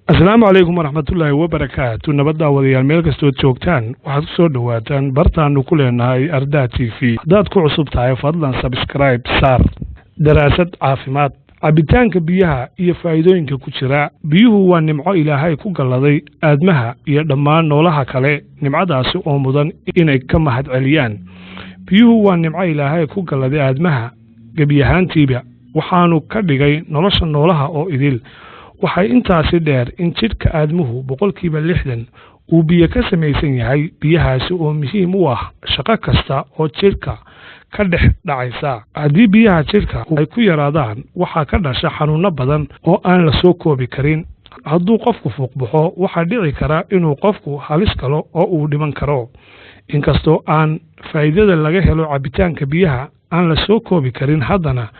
Asalaamu calaykum waraxmatullaahi wabarakaatu. Nabad daawadayaal, meel kastood joogtaan, waxaad ku soo dhowaataan bartaanu ku leenahay Ardaa TV. Haddaad ku cusub tahay, fadlan subscribe saar. Daraasad caafimaad: cabitaanka biyaha iyo faa'iidooyinka ku jira. Biyuhu waa nimco Ilaahay ku galladay aadmaha iyo dhammaan noolaha kale, nimcadaasi oo mudan inay ka mahad celiyaan. Biyuhu waa nimco Ilaahay ku galladay aadmaha gebi ahaantiiba, waxaanu ka dhigay nolosha noolaha oo idil. Waxay intaasi dheer in jidhka aadmuhu 60% uu biyo ka samaysan yahay, biyahaasi oo muhiim u ah shaqo kasta oo jidhka ka dhex dhacaysa. Haddii biyaha jidhka ay ku yaraadaan, waxaa ka dhasha xanuunno badan oo aan la soo koobi karin. Hadduu qofku fuuqbaxo, waxaa dhici kara inuu qofku halis galo oo uu dhiman karo. Inkastoo aan faa'iidada laga helo cabitaanka biyaha aan la soo koobi karin, haddana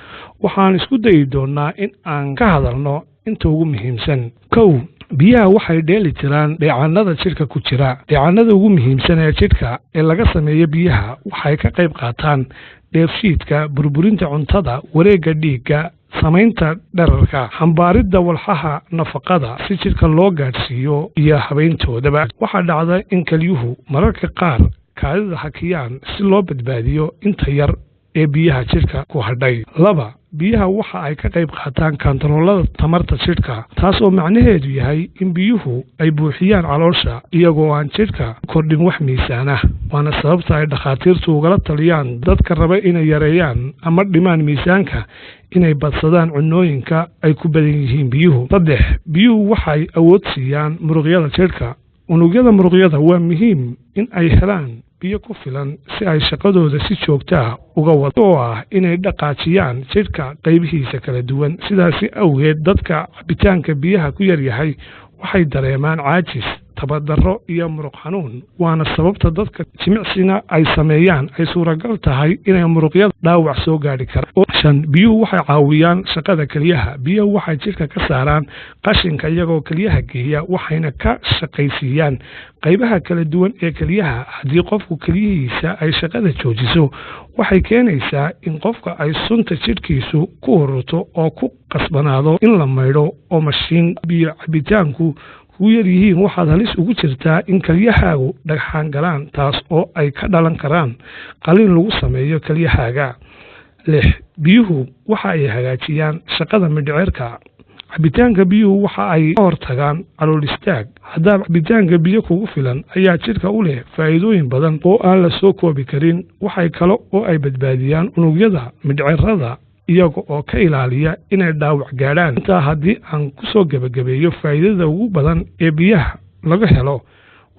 waxaan isku dayi doonnaa in aan ka hadalno inta ugu muhiimsan. Kow, biyaha waxay dheeli tiraan dheecaanada jidhka ku jira. Dheecaanada ugu muhiimsan ee jidhka ee laga sameeyo biyaha waxay ka qayb qaataan dheefshiidka, burburinta cuntada, wareegga dhiigga, samaynta dherarka, xambaaridda walxaha nafaqada si jidhka loo gaadhsiiyo iyo habayntoodaba. Waxaa dhacda in kelyuhu mararka qaar kaadida hakiyaan si loo badbaadiyo inta yar ee biyaha jidhka ku hadhay. Laba, biyaha waxa ay ka qayb qaataan kantaroolada tamarta jidhka, taas oo macnaheedu yahay in biyuhu ay buuxiyaan caloosha iyagoo aan jidhka kordhin wax miisaan ah. Waana sababta ay dhakhaatiirtu ugala taliyaan dadka raba inay yareeyaan ama dhimaan miisaanka inay badsadaan cunooyinka ay ku badan yihiin biyuhu. Saddex, biyuhu waxay awood siiyaan muruqyada jidhka. Unugyada muruqyada waa muhiim in ay helaan biyo ku filan si ay shaqadooda si joogta ah uga wado, oo ah inay dhaqaajiyaan jidhka qaybihiisa kala duwan. Sidaasi awgeed, dadka cabitaanka biyaha ku yaryahay waxay dareemaan caajis, tabardarro iyo muruq xanuun. Waana sababta dadka jimicsina ay sameeyaan ay suuragal tahay inay muruqyada dhaawac soo gaadhi karaan. Shan, biyuhu waxay caawiyaan shaqada kelyaha. Biyuhu waxay jidhka ka saaraan qashinka iyagoo kelyaha geeya, waxayna ka shaqaysiiyaan qaybaha kala duwan ee kelyaha. Haddii qofku kelyihiisa ay shaqada joojiso, waxay keenaysaa in qofka ay sunta jidhkiisu ku ururto oo ku qasbanaado in la maydho oo mashiin. Biyo cabitaanku kugu yar yihiin, waxaad halis ugu jirtaa in kelyahaagu dhagxaan galaan, taas oo ay ka dhalan karaan qalliin lagu sameeyo kelyahaaga. Lix, biyuhu waxa ay hagaajiyaan shaqada mindhicirka. Cabitaanka biyuhu waxa ay ka hortagaan calool istaag. Haddaaba cabitaanka biyo kugu filan ayaa jidhka u leh faa'iidooyin badan oo aan la soo koobi karin. Waxay kale oo ay badbaadiyaan unugyada mindhicirada iyaga oo ka ilaaliya inay dhaawac gaadhaan. Intaa haddii aan ku soo gebagabeeyo faa'iidada ugu badan ee biyaha laga helo,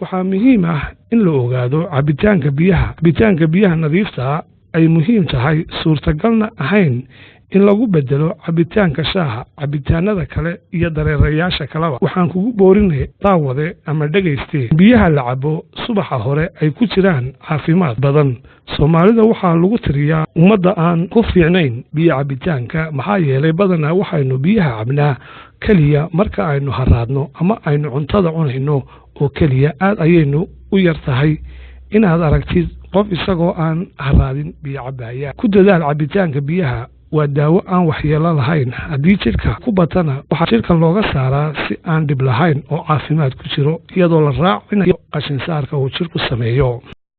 waxaa muhiim ah in la ogaado cabitaanka biyaha nadiiftaa ay muhiim tahay, suurtagalna ahayn in lagu bedelo cabitaanka shaaha, cabitaanada kale iyo dareerayaasha kaleba. Waxaan kugu boorinay, daawade ama dhegayste, biyaha la cabo subaxa hore ay ku jiraan caafimaad badan. Soomaalida waxaa lagu tiriyaa ummadda aan ku fiicnayn biyo cabitaanka, maxaa yeelay badanaa waxaynu biyaha cabnaa keliya marka aynu haraadno ama aynu cuntada cunayno oo keliya. Aad ayaynu u yar tahay inaad aragtid qof isagoo aan haraadin biyo cabaya. Ku dadaal cabitaanka biyaha. Waa daawo aan waxyeelo lahayn. Haddii jidhka ku batana, waxaa jidhka looga saaraa si aan dhib lahayn oo caafimaad ku jiro, iyadoo la raacinayo qashinsaarka uu jidhku sameeyo.